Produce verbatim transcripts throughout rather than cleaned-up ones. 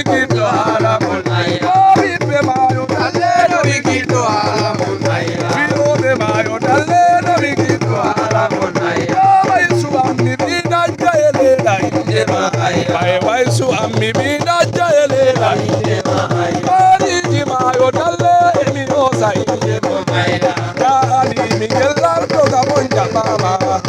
Bigito alamun. Obi pe mayo dalle no bigito alamun. Bi obe mayo dalle no bigito alamun. Wai su ammi bina jayele la indema. Wai wai su ammi bina jayele la indema. Ori di mayo dalle emi osa indema. Ya Ali Miguel Lardo Gabon Jababa.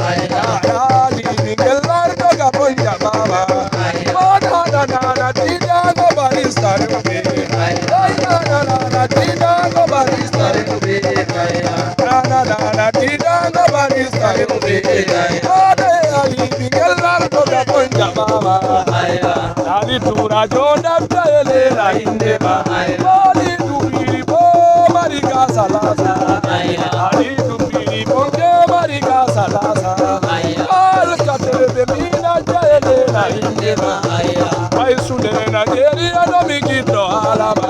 Ya Ali Miguel Lardo Gabon Jababa. Mana na na na tida go barista rube. Mana na na tida go barista rube. Mana na na tida go barista rube. Mana Ali Miguel Lardo Gabon Jababa. Ali tura jonda tayele la indema. Ali tubiri bo mariga salasa. Ali tubiri bonge mariga salasa. Al katere be mina tayele la indema. Wai sule Nigeria no bigito alama.